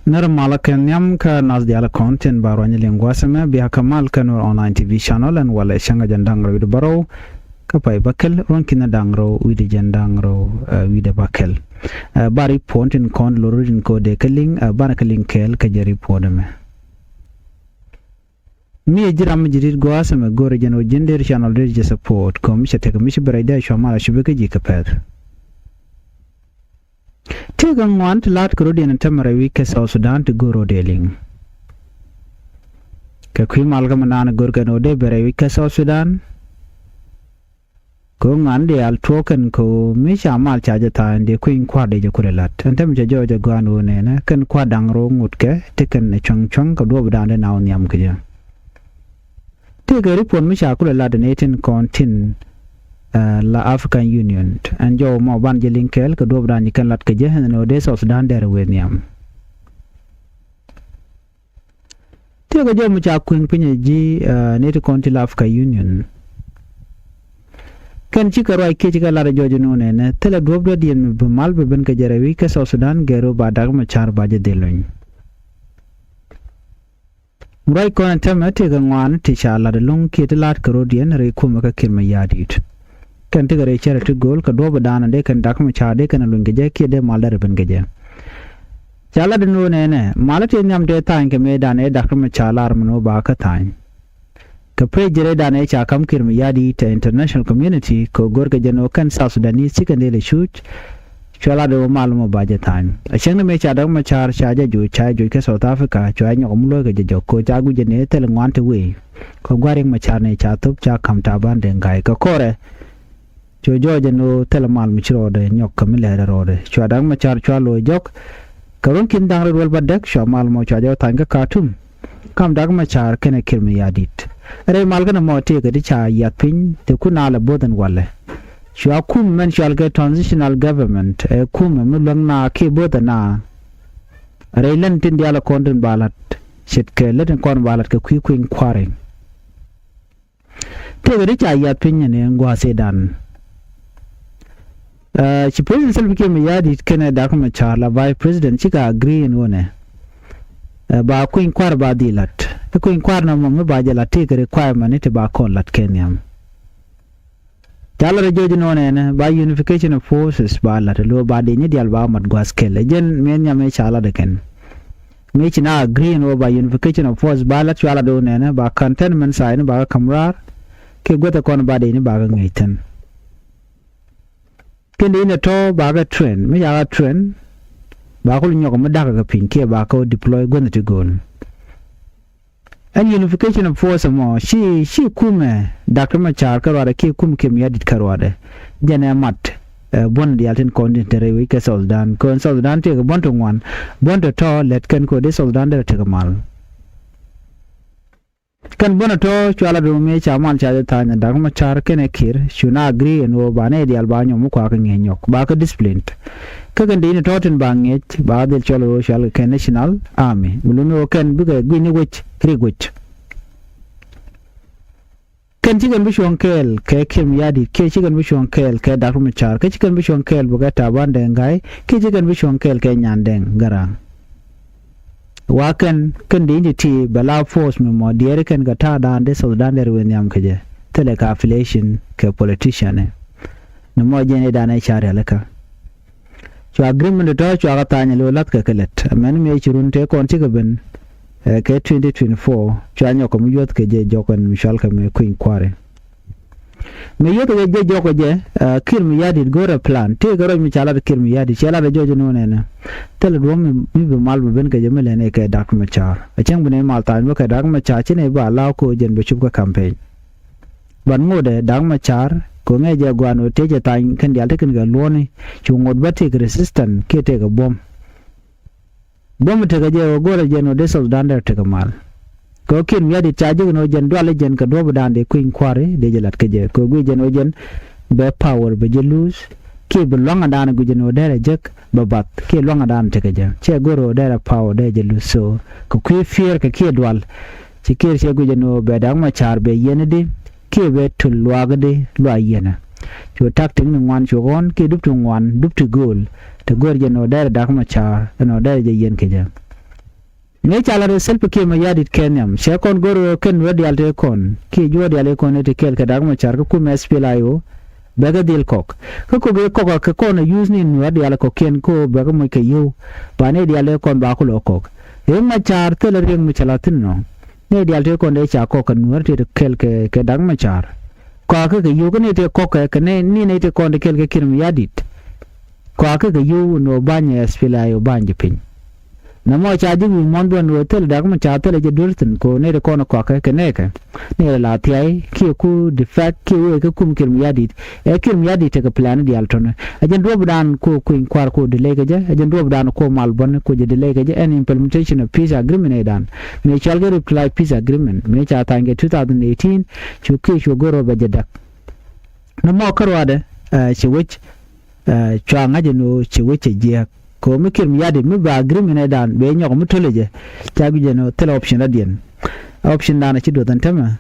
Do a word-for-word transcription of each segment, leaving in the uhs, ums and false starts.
Nɛr malä kɛ nhiam kä nath diaal kɔn tin ba ruany liŋ gua̱a̱th ɛmɛ, bia kä mal kä Nuer Online T V channel ɛn walɛ cäŋ kä jɛn da̱ŋ rɛw wi̱cdɛ bärɔw kä pay bäkɛl, ruɔ̱n ki̱n da̱ŋ rɛw wi̱cdɛ jɛn da̱ŋ rɛw, eh, wi̱cdɛ bäkɛl. Eh, ba report tin kɔn lor tin kɔ dee kä liŋ, eh, banɛ kä liŋ kɛɛl kä jɛ report ɛmɛ. Mi ɛ ji̱ ram mi ji̱ ri̱t gua̱a̱th ɛmɛ, go̱rɛ jɛn ɣöö ji̱n dee channel dee jɛ support kɛ mi cɛ tek mi ci bɛ rɛy dee cua mal a ci bɛ kä ji̱ kɛ pɛth. Tëëkɛ ŋuan ti la̱a̱t kɛ rɔ̱diɛn ɛn täämɛ rɛy wi̱c kä South Sudan ti go̱r rɔ̱diɛn liŋ. Kɛ kui̱ mal kä mi naan go̱rkɛn ɣöö dee ben rɛy wi̱c kä South Sudan. Kɛ ɣöö ŋuan diaal tuɔɔk kɛn kɛ ɣöö mi ca mal ca jɛ tha̱a̱ny dee kui̱ny kua̱r dee jɛ kulɛ la̱t. Ɛn täämɛ cɛ jɔɔc ɛ gɔaan ɣöö nɛnɛ kɛn kua̱r da̱ŋ rɔ̱ ŋut kɛ ti kɛn ɛ cuɔ̱ŋ cuɔ̱ŋ kɛ duɔ̱ɔ̱p da̱a̱n dee na wä nhiam kɛ jɛ. Tëëkɛ report mi ca kulɛ lat ni tin kɔn tin, eh, la African Union. Ɛn jɔw mɔ ban jɛ liŋ kɛɛl kɛ duɔ̱ɔ̱p da̱a̱n ji̱ kɛn lat kɛ jɛ ɛn ni ɣöö dee South Sudan dɛr wee nhiam. Tëëkɛ jɔw mi ca kui̱ŋ piny ɛ ji̱, eh, ni tin kɔn tin la African Union. Kɛn cikɛ ruac kiɛ cikɛ lat ɛ jɔc ni ɣöö nɛnɛ thilɛ duɔ̱ɔ̱p dɔ̱diɛn mi bi mal bi ben kɛ jɛ rɛy wi̱c kä South Sudan gɛr ɣöö ba Dak Macar ba jɛ dhil luny. Ruac kɔn ɛn täämɛ tëëkɛ ŋuan ti ca lat ɛlɔ̱ŋ kiɛ ti la̱a̱t kɛ rɔ̱diɛn rɛy kumɛ kä Kiir Mayardit. Kɛn tëëkɛ rɛy cärɛ ti gööl kɛ duɔ̱ɔ̱p da̱a̱n dee kɛn Dak Macar dee kɛn luny kɛ jɛ kiɛ dee mal dee rɛ ben kɛ jɛ. Ca lat ɛn ɣöö nɛnɛ mal ti nhiam tëë tha̱a̱ny kɛ mëëdan ëë Dak Macar lar min ɣöö ba kä tha̱a̱ny. Kɛ pec jɛ rɛydan ëë ca ka̱m Kiir Mayardit ɛ international community kɛ ɣöö görkɛ jɛn ɣöö kɛn South Sudanese cikɛn dee lɛ cuuc. Cua lat ɣöö mal mɔ ba jɛ tha̱a̱ny. A cäŋ ni mëë ca Dak Macar ca jɛ joc ca jɛ joc kä South Africa cua jɛ nyɔk mi luɔ̱ɔ̱c kɛ jɛ jɔk kɛ ɣöö ca guic jɛ ni thilɛ ŋuan ti wee. Kɛ ɣöö gua̱a̱r Riek Macar ni ca thop ca ka̱m Taban Deng Gai kɛ kɔrɛ. Cu jɔɔc ɛn ɣöö thilɛ mal mi ci rɔɔdɛ nyɔk kɛ mi lɛɛrɛ rɔɔdɛ. Cua Dak Macar cua lo̱o̱ jɔk. Kɛ ruɔ̱n ki̱n da̱ŋ rɛw duel bädäk cua mal mɔ cua jɔɔc tha̱a̱ny kä Khartoum. Ka̱m Dak Macar kɛnɛ Kiir Mayardit. Rɛy mal kɛnɛ mɔ tëëkɛ ti ca yiath piny ti kun a lɛ bo̱th ɛn walɛ. Cua kum mɛn cɔal kɛ transitional government ɛ kumɛ mi luäŋ na kiɛ bo̱th ɛn a. Rɛy län tin diaal ɛ kɔn tin ba la̱t ce̱tkɛ lät in kɔn ba la̱t kɛ kui̱ kui̱ny kua̱ri. Tëëkɛ ti ca yiath piny ɛn ɛ gua̱a̱th ëëdan. Ɛ, ci President Salva Kiir Mayardit kɛnɛ Dak Macar la Vice President cikɛ agree ɛn ɣöö nɛ, ɛ, ba kui̱ny kua̱r ba dhil la̱t. Ɛ kui̱ny kua̱r nɔmɔ mi ba jɛ la̱t tëëkɛ requirement ni ti ba kɔn la̱t kɛ nhiam. Ca lat rɔ jɔc ɛn ɣöö nɛnɛ ba unification of forces ba la̱t lo̱ ba dee nyi diaal ba mat gua̱a̱th kɛl. Ɛ jɛn mëë nhiam ëë ca lat ɛ kɛn. Mëë ci na agree ɛn ɣöö ba unification of force ba lat cua lat ɣöö nɛnɛ ba cantonment sign ba kä ka̱m raar. Kiɛ guäth ɛ kɔn ba dee ni ba kä ŋi̱i̱c thi̱n. Kɛn dee ni tɔ̱ ba kä train mi ca kä train. Ba kä lu nyɔk mi da̱k kä piny kiɛ ba kä deploy guäth ti gööl. Ɛn unification of force ɛmɔ ci ci kumɛ Dak Macar kä ruaadɛ kiɛ kumɛ Kiir Mayardit kä ruaadɛ. Jɛn ɛ mat, ɛ, buɔ̱n diaal tin kɔn tin te rɛy wec kɛ South Sudan kɛ ɣöö South Sudan tëëkɛ buɔ̱n ti ŋuan. Buɔ̱n ti tɔ̱ lɛt kɛn kɛ ɣöö dee South Sudan derɛ tekɛ mal. Kɛn buɔ̱n ti tɔ̱ cua lat ɣöö mëë ca mal ca jɛ tha̱a̱ny ɛ Dak Macar kɛnɛ Kiir cu na agree ɛn ɣöö ba nɛy diaal ba nyɔk mi kuakä ŋi̱eec nyɔk ba kä disciplined. Kä kɛn dee ni tɔ̱ tin ba ŋi̱eec ba dhil cɔl ɣöö cɔal kɛ national army mi luni ɣöö kɛn bikɛ gui̱ni wec rik wec. Kɛn ci kɛn bi cuɔ̱ŋ kɛɛl kɛ Kiir Mayardit kiɛ ci kɛn bi cuɔ̱ŋ kɛɛl kɛ Dak Macar kiɛ ci kɛn bi cuɔ̱ŋ kɛɛl bikɛ Taban Deng Gai kiɛ ci kɛn bi cuɔ̱ŋ kɛɛl kɛ Nyandeng Garang. Wa kɛn kɛn dee ni ti bɛ la force mi mɔ diɛɛri kɛn kɛ ta̱a̱ da̱a̱n dee South Sudan dee rɛ wee nhiam kɛ jɛ thilɛ kɛ affiliation kɛ politician ɛ. Ni mɔ jɛn i̱ da̱a̱n ɛ ca rialikä. Cua agreement tɔ̱ cua kä tha̱a̱ny ɛ lo̱ la̱th kɛ kɛ lät. Mɛn mi ɛ ci run tëë kɔn cikɛ ben, ɛ, kɛ twenty twenty-four cua nyɔk kɛ mi yuɔth kɛ jɛ jɔk ɛn mi cual kɛ mi kui̱ny kua̱ri. Mi yuɔth kɛ jɛ jɔk kɛ jɛ, ɛ, Kiir Mayardit go̱rɛ plan tëë kɛ ruac mi ca lat Kiir Mayardit cɛ lat ɛ jɔc ɛn ɣöö nɛnɛ. Thilɛ duɔ̱ɔ̱p mi, mi bi mal bi ben kɛ jɛ mi lɛn ɛ kɛ Dak Macar. Ɛ cäŋ bi nɛ mal tha̱a̱ny bä kɛ Dak Macar ci nɛ ba la̱a̱ ko̱ jɛn bɛ cup kä campaign. Ban ŋotdɛ Dak Macar kɛ ŋɛ jɛ guan ɣöö tëë jɛ thany kɛn diaal tekɛn kɛ luɔ̱ni cu ŋot bä tëëk resistant kiɛ tëëk ɛ buɔ̱m. Buɔ̱m tekɛ jɛ ɣöö go̱rɛ jɛn ɣöö dee South Sudan derɛ tekɛ mal. Kɛ ɣöö Kiir Mayardit ca jek ni ɣöö jɛn dualɛ jɛn kɛ duɔ̱ɔ̱p dan dee kui̱ny kua̱ri dee jɛ lat kɛ jɛ kɛ ɣöö guic jɛn ɣöö jɛn bɛ power bɛ jɛ lose kiɛ bi luaŋadan guic jɛn ɣöö derɛ jek bɛ bath kiɛ luaŋadan tekɛ jɛ cɛ go̱rɛ ɣöö derɛ power derɛ jɛ lose. So kɛ kui̱ fear kɛ kiɛ dual ci Kiir cɛ guic jɛn ɣöö bɛ Dak Macar bɛ yiɛn di kiɛ bɛ tul luaak di luaak yiɛn. Cu tactic ni ŋuan cu ɣɔ̱n kiɛ dup ti ŋuan dup ti gööl ti go̱r jɛ nɔ dɛrɛ Dak Macar ɛn nɔ dɛrɛ jɛ yiɛn kɛ jɛ. Mëë ca lat ɛ Salva Kiir Mayardit kɛ nhiam cɛ kɔn go̱r ɣöö kɛn Nuäär diaal tëë kɔn kiɛ juɔ̱ɔ̱r diaal tëë kɔn ëë ti kɛɛl kɛ Dak Macar kä kumɛ S P L A I O. Bɛ kɛ dhil kɔk kä kɔk ëë kɔk kɛ kɔn ɛ yuuth ni Nuäär diaal kɔkiɛn kä ɣöö bɛ kɛ moc kɛ yio̱w. Ba nɛy diaal tëë kɔn ba ku lɔ kɔk. Riek Macar thilɛ riɛk mi cɛ la̱th thi̱n nɔ. Nɛy diaal tëë kɔn dee ca kɔk kɛ Nuäär tëë ti kɛɛl kɛ kɛ Dak Macar. Kɔakɛ kɛ yio̱w kä nɛy tëë kɔk kɛ kɛ nɛy ni nɛy tëë kɔn ti kɛɛl kɛ Kiir Mayardit. Kɔakɛ kɛ yio̱w ni ɣöö ba̱ny ɛ S P L A I O ba̱ny ji̱ piny. Nɛmɔ ca ji̱ wi̱i̱ muɔ̱n bä ni ɣöö thilɛ Dak Macar thilɛ jɛ duer thi̱n kɛ ɣöö nɛy ti kɔn kɔakɛ kɛ nɛɛkɛ. Nɛy ti la thia̱y kiɛ ku defect kiɛ wëë kä kum Kiir Mayardit. Ɛ Kiir Mayardit tekɛ plan diaal tɔ̱nɛ. Ɛ jɛn duɔ̱ɔ̱pdan ku kui̱ny kua̱r ku delay kɛ jɛ. Ɛ jɛn duɔ̱ɔ̱pdan ku mal buɔ̱n ku jɛ delay kɛ jɛ. Ɛn implementation of peace agreement ëëdan. Mëë cɔal kɛ revitalized peace agreement. Mëë ca tha̱a̱ny kɛ two thousand eighteen. Cu kiɛ cu go̱r rɔ bɛ jɛ däk. Nɛmɔ kä ruaadɛ, ɛ, ci wec, ɛ, cua ŋa̱c ɛn ɣöö ci wec cɛ jiääk. Kɛ ɣöö mi Kiir Mayardit mi ba agreement ëëdan bɛ nyɔk mi to̱lɛ jɛ. Ca guic ɛn ɣöö thilɛ option rɔ̱diɛn. Option dan a ci duɔth ɛn täämɛ.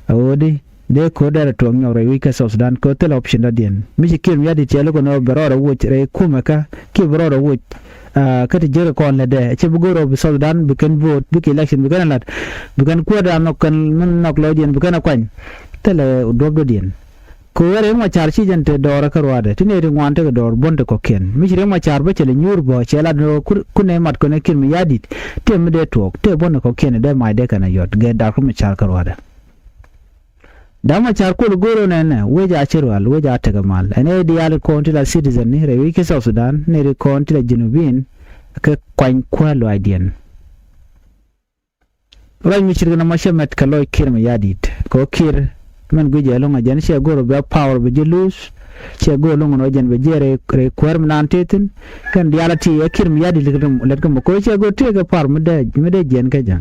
A ɣöö di dee ko̱r dɛrɛ tuɔɔk nyɔk rɛy wec kä South Sudan kɛ ɣöö thilɛ option rɔ̱diɛn. Mi ci Kiir Mayardit cɛ lo̱k ɛn ɣöö bɛ rɔɔd ɛ woc rɛy kumɛ kä kiɛ bɛ rɔɔd ɛ woc. Ɛ, kä ti jiäk ɛ kɔn lätdɛ. Ci bi go̱r ɣöö bi South Sudan bi kɛn vote, bikɛ election, bi kɛn ɛ la̱t. Bi kɛn kuäärdan nhɔk kɛn min nhɔk lɔcdiɛn bi kɛn ɛ kuany. Thilɛ duɔ̱p dɔ̱diɛn. Kɛ ɣöö Riek Macar ci jɛn te dɔɔrä kä ruaadɛ ti nɛy ti ŋuan tekɛ dɔɔr buɔ̱n ti kɔ̱kiɛn. Mi ci Riek Macar bä cɛ lɛ nyuur bä cɛ lat ni ɣöö kun, kun nɛy mat kɔn ɛ Kiir Mayardit. Tëë mi dee tuɔɔk tëë buɔ̱n ti kɔ̱kiɛn dee mac dee kɛn a yɔt gɛ Dak Macar kä ruaadɛ. Dak Macar kuɔl go̱o̱r ɣöö nɛnɛ wec a ci rual wec a tekɛ mal. Ɛn ɛ diaal kɔn ti la citizen ni rɛy wec kä South Sudan ni ri kɔn ti la Junubin kɛ kuany kuäär lɔaacdiɛn. Ruac mi ce̱tkɛ nɔmɔ cɛ mɛt kɛ lɔc Kiir Mayardit kɛ ɣöö Kiir min guic ɛlɔ̱ŋ ɛ jɛn cɛ go̱r bɛ power bɛ ji̱ luth. Cɛ go̱r ɛlɔ̱ŋ ɛn ɣöö jɛn bɛ jiɛɛr rɛy, rɛy kuäär mi naan tëë thi̱n. Kɛn diaal a ti ɛ Kiir Mayardit lät kɛ, lät kɛ mɔ kɛ ɣöö cɛ go̱r tëëkɛ power mi dee, mi dee jiɛn kä jɛ.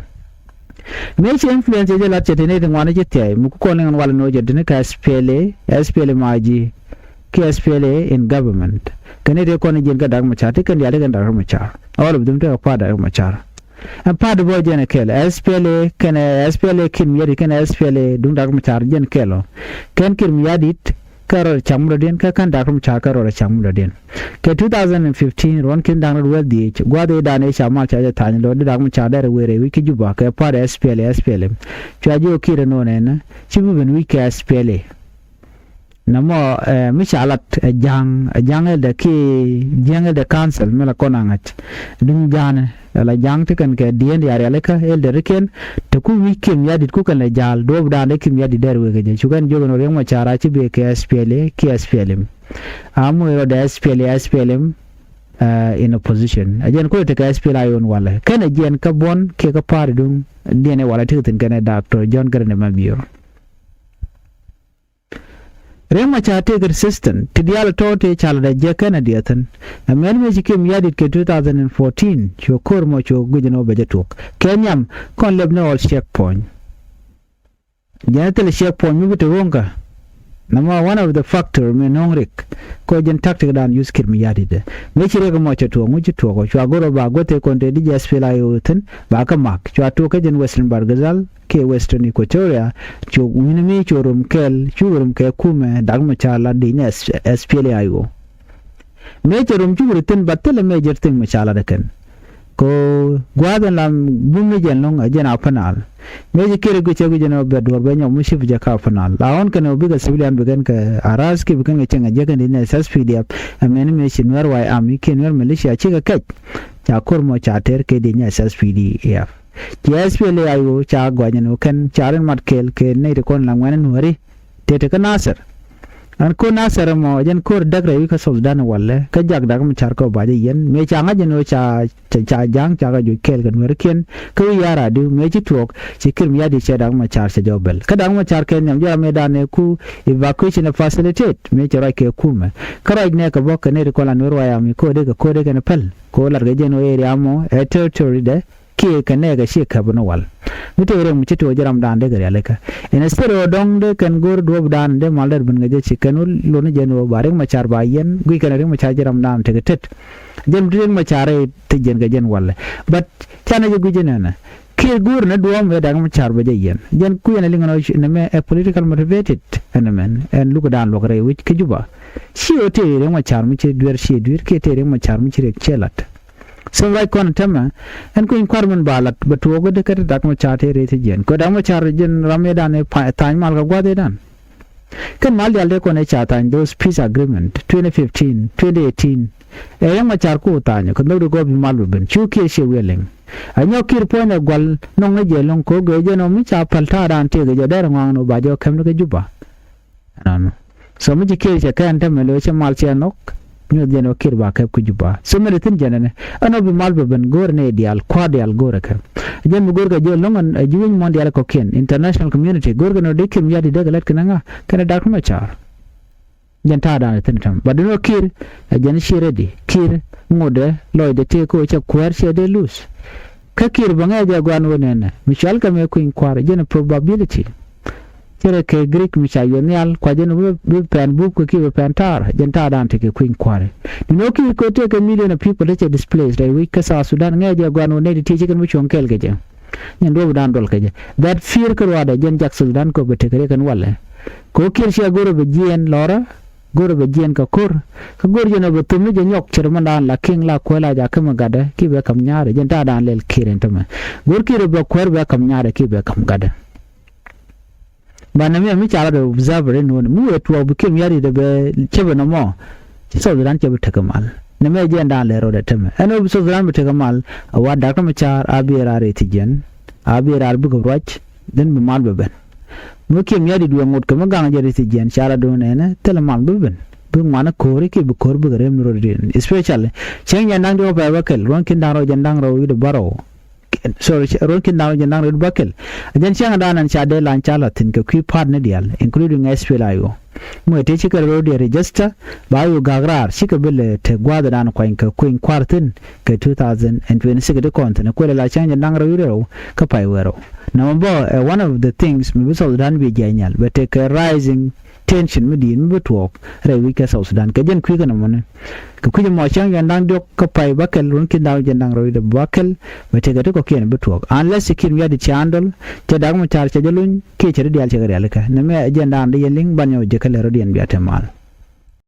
Mëë cɛ influence cɛ jɛ lat cɛ te nɛy ti ŋuan cɛ thia̱y mi ku kɔn liŋ ɛn wal ɛn ɣöö jɛ duni kɛ S P L A, S P L M I G, kɛ S P L A in government. Kɛ nɛy ti kɔn jiɛn kä Dak Macar ti kɛn diaal ti kɛn Dak Macar. All of them tekɛ part Dak Macar. Ɛn part bä jɛn ɛ kɛl S P L A kɛnɛ S P L A Kiir Mayardit kɛnɛ S P L A duŋ Dak Macar jɛn kɛl ɔ. Kɛn Kiir Mayardit kɛ rɔ cak mi dɔ̱diɛn kɛ kɛn Dak Macar kɛ rɔ cak mi dɔ̱diɛn. Kɛ two thousand and fifteen ruɔ̱n ki̱n da̱ŋ rɛw wäl dhieec gua̱th ëëdan ëë ca mal ca jɛ tha̱a̱ny lɔ di Dak Macar dɛrɛ wëë rɛy wec kä Juba kɛ part S P L A S P L M. Cua jiök Kiir ɛnɔɔnɛ ɛnɛ ci bi ben wi̱c kɛ S P L A. Nɛmɔ, eh, mi ca lat, eh, Ja̱a̱ŋ, eh, Ja̱a̱ŋ Elder kiɛ Jiäŋ Elder Council mi la kɔn a ŋa̱c. Duŋ Ja̱a̱ŋ, eh, la Ja̱a̱ŋ ti kɛn kɛ dieen diaal rialikä Elder ikiɛn, te ku wi̱c Kiir Mayardit ku kɛn lɛ ja̱a̱l, duɔ̱ɔ̱pdan dee Kiir Mayardit dɛr wek kɛ jɛ. Cu kɛn jiök ɛn ɣöö Riek Macar a ci bek kɛ S P L A kiɛ S P L M. A moc rɔɔdɛ S P L A, S P L M, eh, in opposition. Ɛ jɛn ku tekɛ S P L A I O ɛn walɛ. Kɛn ɛ jiɛn kä buɔ̱n kiɛ kä pa̱a̱ri duŋ diɛn ɛ walɛ ti thi̱n kɛn ɛ Doctor John Garang de Mabior. Riek Macar tëëkɛ resistance ti diaal tɔ̱ tëë ca lat ɛ jiäk kɛn ɛ diɛthin. Ɛ mɛn mëë ci Kiir Mayardit kɛ two thousand and fourteen cuɛ ko̱r mɔ cuɛ guic ɛn ɣöö bɛ jɛ tuɔɔk. Kɛ nhiam kɔn lɛp ni all checkpoint. Jɛn thilɛ checkpoint mi bi te ɣöŋkä. Nɔmɔ one of the factor mi no̱o̱ŋ Riek. Kɔ jɛn tactic dan use Kiir Mayardit dɛ. Mëë ci Riek mɔ cɛ tuɔɔk ŋu ci tuɔɔk ɔ cua go̱r ɔ ba guäth tëë kɔn tëë di jɛ S P L A I O thi̱n ba kä mak cua tuɔɔk kä jɛn Western Bahr el Ghazal. Kiɛ Western Equatoria, cu wi̱ni mi cu rum kɛl, cu rum kɛ kumɛ, Dak Macar la di ni S-, S P L A I O. Mëë cɛ rum cu rum thi̱n, but thilɛ major thing mi ca la dee kɛn. Ko gua̱a̱th in la bum ni jɛn lo̱ŋ, a jɛn a Upper Nile. Mëë ci Kiir guic cɛ guic jɛn a bɛ duɔr bɛ nyɔk mi cip jɛ ka Upper Nile. La ɣɔn kɛn ɔ bikɛ civilian bi kɛn kɛ harass kiɛ bi kɛn kɛ cieŋ a jɛ kɛn di ni S S P D F. Ɛ mɛni mëë ci Nuer White Army kiɛ Nuer militia cikɛ kɛc. Ca ko̱r mɔ ca tɛr kɛ di ni S S P D F. Ci S P L A I O ca gɔny ni kɛn ca rin mat kɛɛl kɛ nɛy ti kɔn la ŋuɛ̈ni Nuääri. Tëë ti kä Nasir. Ɛn ko̱r Nasir ɛmɔ jɛn ko̱r däk rɛy wi̱c kä South Sudan walɛ kä jak Dak Macar kä ba jɛ yɛn mëë ca ŋa̱c jɛn ɣöö ca, ca, ca ja̱a̱ŋ ca kɛ joc kɛɛl kɛ Nuäärikiɛn kä wi̱i̱ ya̱r adiu mëë ci tuɔɔk ci Kiir Mayardit cɛ Dak Macar cɛ jɔw bɛl kä Dak Macar kɛ nhiam jɛ ram mëë dan ëë ku evacuation ɛ facilitate mëë cɛ ruac kɛ kumɛ kä ruac nɛɛkɛ bä kɛ nɛy ti kɔn la Nuer White Army ko̱r dee kɛ ko̱r dee kɛn päl. Ko lat kɛ jɛn ɣöö area mɔ ɛ territory dɛ kiɛ kɛ nɛɛkɛ ciɛ käp ni wal. Mi tëë Riek mi ci tuɔɔk ji̱ ramdan dee kɛ rialikä. Instead ɣöö dɔ̱ŋ dee kɛn go̱o̱r duɔ̱ɔ̱pdan dee mal dee ben kɛ jɛ ci kɛn wä lon ni jɛn ɣöö ba Riek Macar ba yɛn guic kɛn Riek Macar ji̱ ramdan tekɛ tet. Jɛn mi ti Riek Macar i̱ te jɛn kɛ jɛn walɛ. But canɛ jɛ guic jɛ nɛnɛ. Kiɛ go̱o̱r ni duɔ̱ɔ̱m ëë Dak Macar bɛ jɛ yɛn. Jɛn kui̱ ɛn ɛ liŋ ɛn ɣöö nɛmɛ ɛ political motivated ɛn ɛmɛn ɛn lukdan luɔk rɛy wi̱c kä Juba. Ci ɣöö tëë Riek Macar mi ci duer ci duer kiɛ tëë Riek Macar mi ci Riek cɛ lat. Thöm ruac kɔn tämɛ, ɛn kui̱ny kua̱r min ba lat bɛ tuɔɔk i̱di kä ti Dak Macar tëë rɛy thi̱jiɛn. Kɛ Dak Macar jɛn ram ëëdan ëë tha̱a̱ny mal kɛ gua̱th ëëdan. Kɛn mal diaal tëë kɔn ëë ca tha̱a̱ny, those peace agreement, twenty fifteen, twenty eighteen. Ɛ Riɛk Macar ku tha̱a̱ny kɛ nhök di gɔɔp bi mal bi ben. Cu Kiir ciɛ wi̱i̱ liŋ. Ɛ nyɔk Kiir puɔ̱nydɛ gua̱l nɔŋ ni jɛ lo̱ŋ ko̱k ëë jɛn ɔ mi ca päl ta̱a̱dan tëëk jɛ dɛr ŋɔaŋ ni ba jɛ ɔ kɛm ni kä Juba. Ɛnɔnɔ. So mi ci Kiir cɛ kɛn tämɛ lo̱c cɛ mal cɛ nhɔk. Nyuɔth jɛn ɔ Kiir ba kɛp kä Juba. So mi di thi̱n jɛn ɛnɛ. Ɛn ɔ bi mal bɛ ben go̱o̱r ni diaal kua̱r diaal go̱o̱r ɛ kɛ. Jɛn mi go̱o̱r kɛ jɛ lo̱ŋ ɛn ɛ ji̱ wi̱ny muɔ̱n diaal kɔ̱kiɛn. International community go̱o̱r kɛn ɔ di Kiir mi ya̱t di dee kɛ lät kɛn ɛ ŋa kɛn ɛ Dak Macar. Jɛn ta̱a̱dan ɛ thi̱n tämɛ. But duno Kiir ɛ jɛn ci ready. Kiir ŋotdɛ lɔcdɛ tëë kä cɛ kuäär cɛ dee luth. Kä Kiir bä ŋɛɛc ɛ gua̱n wä nɛnɛ mi cual kɛ mɛ kui̱ny kua̱r jɛn probability. Cɛ rɛ kɛ Greek mi ca yuɔth nhial kua jɛn bi pɛn bup kɛ ki bi pɛn ta̱a̱r jɛn ta̱a̱dan tekɛ kui̱ny kua̱r. Ni nɔ Kiir kɛ tekɛ million of people te cɛ displaced rɛy wi̱c kä South Sudan ŋɛɛc ɛ gua̱n wä nɛy ti ti ci kɛn mi cuɔ̱ŋ kɛɛl kɛ jɛ. Nyɛn duɔ̱p dan duɔl kɛ jɛ that fear kä ruaadɛ jɛn jak South Sudan kɛ bi tekɛ riɛk kɛn walɛ. Kɛ wä Kiir cia go̱rɛ bi jiɛɛn lɔrä. Go̱rɛ bɛ jiɛn kɛ ko̱r. Kä go̱r jɛn ɔ bɛ thum ni jɛ nyɔk cɛ rɛ mɛn daan la kiŋ la kuɛ la jakä mɛ gatdɛ ki bɛ kam nyaarɛ jɛn ta̱a̱ daan lɛl Kiir in tämɛ. Go̱r Kiir bɛ kuɛr bɛ kam nyaarɛ ki bɛ kam gatdɛ. Ba nɛ mi mi ca lat observer in wun mi wee tuɔɔk bi Kiir mi ya̱r i̱ dɛ bɛ cɛ bɛ nɔmɔ. Ci South Sudan cɛ bi tekɛ mal nɛ mɛ jɛn daan lɛ rɔɔdɛ tämɛ ɛn ɔ bi South Sudan bi tekɛ mal. A wa dak tämɛ ca̱a̱r a bi raar i̱ thi jiɛn a bi raar bikɛ ruac. Dhin bi mal bɛ ben. Mi kiɛ mia̱t i̱ duee ŋot kɛ mi gaŋ jɛ ri thi jiɛn ca la duun ɛnɛ thilɛ mal bi ben bi ŋuan ko̱ri kiɛ bi ko̱r bikɛ rem ni rot din especially cieŋ jɛn daŋ diɔk pɛr bä kɛl ruɔ̱n kin daŋ rɔ jɛn daŋ rɔ wi̱dɛ bärɔw. Sorry ruɔ̱n kin daŋ rɔ jɛn daŋ rɔ wi̱dɛ bä kɛl. Jɛn cieŋ daŋ ɛn ca dee la̱ny ca la thi̱n kɛ kui̱ pa̱a̱t ni diaal including S P L A I O. Muɛ tëë cikɛ rɔ diɛ register ba yu gak raar cikɛ bi lɛ te gua̱a̱th dan kuany kɛ kui̱ny kua̱r thi̱n. Kɛ two thousand and twenty-six ti kɔn thi̱n kuël la cäŋ jɛ naŋ rɛw i̱ rɛw kä pay wee rɛw. Nɔmɔ bä ɛ one of the things mi bi South Sudan bi jiɛc nhial bɛ tekɛ rising tension mi di̱i̱t mi bi tuɔɔk rɛy wi̱c kä South Sudan kɛ jɛn kui̱ kä nɔmɔni. Kɛ kui̱c ɛmɔ cäŋ jɛ naŋ diɔk kä pay bäkɛl ruɔ̱n ki̱n da̱ŋ jɛ naŋ rɛw i̱ bäkɛl bɛ tekɛ ti kɔ̱kiɛn bi tuɔɔk unless ci Kiir Mayardit ci handle cɛ Dak Macar cɛ jɛ luny kiɛ cɛ ri diaal cɛ kɛ rialikä nɛmɛ ɛ jɛn da̱a̱n di yɛn liŋ ban nyɔk jɛ kä lɛ rɔ̱diɛn bia te mal.